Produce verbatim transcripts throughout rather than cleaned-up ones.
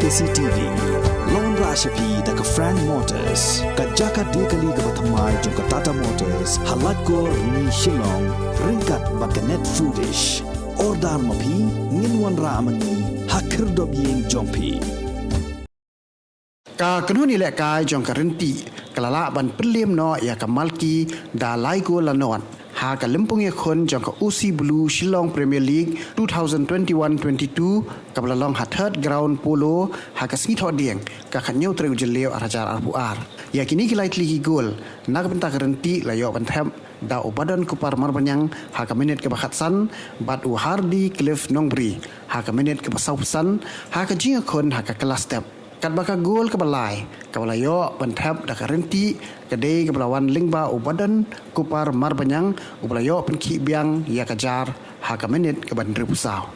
C T V. Long ra sha phi da ka Frank Motors, ka jaka die kali kaba thymmai jong ka Tata Motors, ha Laitkor, Rni, Shillong, ryngkat bad ka Net Foodish. Order ma phi, ngin wanrah ma ngi ha khyrdop ïing jong phi. Ka kynhun ïalehkai jong ka Ryntih ka la lah ban pynliem noh ïa ka Malki da lai gol la nod ha ka lympung ïakhun jong ka O C Blue Shillong Premier League two thousand twenty-one twenty-two, kaba la long ha Third Ground Polo ha ka sngi Thohdieng, ka khathynñiew tarik u Jylliew arhajar arphew ar. Ïa kine ki lai tylli ki gol na ka bynta ka Ryntih la ïoh ban thep da u Badon Kupar Marbaniang ha ka minit kaba khatsan bad u Hardy Cliff Nongbri ha ka minit kaba sawphew san ha ka jingïakhun ha ka kylla step. Katba ka gol kaba lai kaba la ïoh ban thep da ka Ryntih ka dei kaba la wan lyngba u Badon Kupar Marbaniang, uba la ïoh pynkhih biang ïa ka jar ha ka minit kaba hynriewphew saw.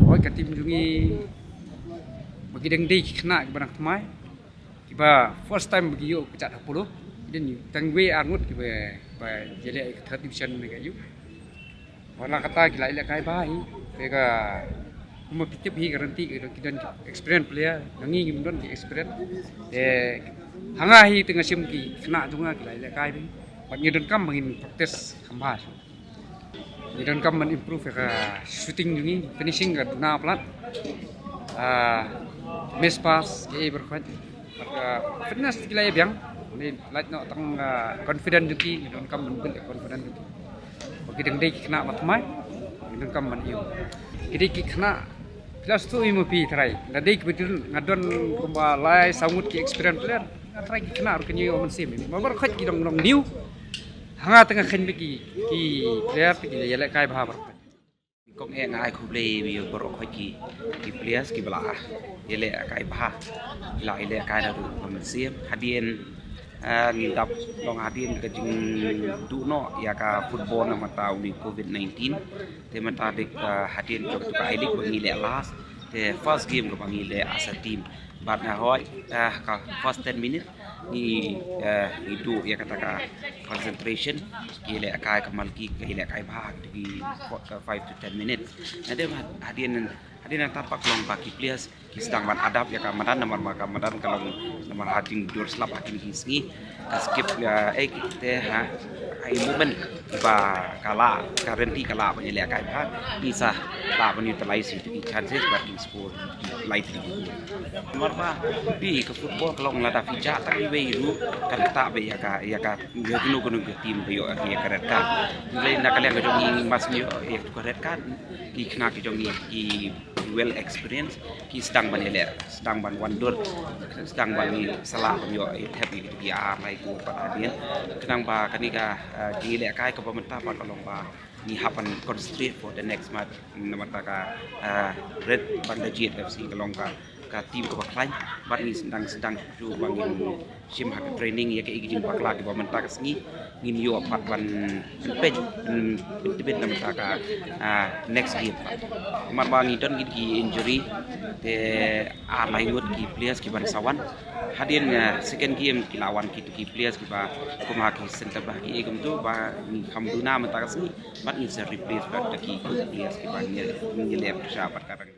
Hooid, ka team jong ngi ba ki dang dei ki khynnah kiba dang thymmai, kiba first time ba ki ïoh ka jait ha polo. Ki dang ïoh tang wei ar ngut kiba, ba ïaleh ka third division ne ka ïoh. Wat la katta ki la ïalehkai bha hi. Te ka, kumba phi tip hi, ka Rynti ki don ki experience player, ngi ngim don ki experience. Te ha nga hi te nga shim ki khynnah jong nga ki la ïalehkai bha. Bad ngi donkam ba ngin practice kham bha. Ngi donkam ban improve ïa ka shooting jong ngi, finishing ka duna palat. Ah, miss pass, kiei baroh khoit. Bad ka fitness ki la ïa biang. Ngi lait noh tang, ah, confident jong ki, ngi donkam ban build ïa confident jong ki. Ba ki dang dei ki khynnah ba thymmai, ngi donkam ban ïoh. Ki dei ki khynnah Phi la sngewthuh ïa ma phi trai. Lada dei kiba don, nga don kumba lai saw ngut ki experience player. Nga trai ki khynnah ruh kin ïoh mynsiem. Ma baroh khoit ki dang long new. Ha nga te nga kheiñ ba ki, ki player te ki ïalehkai bha baroh khoit. Kong eh nga ai khublei ïa baroh khoit ki, ki players kiba la ïalehkai bha. Ki la ïalehkai naduh mynsiem. Hadien Ah, ngi dap long hadien ka jingduh noh ïa ka football namar ta une u covid nineteen. Te mynta dei ka hadien jong ka I-League ba ngi leh last. Te first game kaba ngi leh as a team. Bad nga hoi, ah, ka first ten minute Ngi, eh, ngi duh ïa kata ka concentration, ki lehkai ka malki, ki lehkai bha, ki five to ten minutes. Hadien, hadien, hadien nangta pat ka long ba ki players ki sdang ban adapt ïa ka madan, namar ba ka madan ka long namar ha jingdur slap ha kine ki sngi. Ka skip ïa, eh, ki te ha, ha i movement ba ka la, ka renti ka la ban ïalehkai bha. Ngi sa la ban utilize ïa ki chances ba ki score ki lai three. Namar ba phi ka football ka long lada phi jah tang iwei ruh kan ktah bha ïa ka, ïa ka, ïa kano kano ka team ba ïoh ïa ka red card. Lei na ka liang ka jong ngi mas ngi ïoh ïa ka red card. Ki khynnah ki jong ngi ki well experience, ki sdang ban ïaleh, sdang ban wandur, sdang ban ïa sala ban ïoh ïa thep ïa ki ar lai ku pat hadien. Khnang ba kane ka, eh, jingïalehkai kaba mynta pat ka long ba ngi hap ban concentrate for the next match. Namar ta ka, eh, Red bad Lajied F C ka long ka, ka team kaba khlaiñ, bad ngi sdang, sdang shuh ba ngin shim ha ka training ïa kaei ka jingbakla kiba mynta ka sngi, ngin ïoh pat ban pynpeit, pyn-, pyntbit na mynta ka, ah, next game pat. Namar ba ngi don kine ki injury, te ar lai ngut ki players kiban sa wan. Hadien, ah, second game ki la wan kito ki players kiba kum ha ki centre back kiei kumto, ba ngi kham duna mynta ka sngi, bad ngin sa replace bad da ki players kiba ngi, ngi leh pyrshah bad ka rang.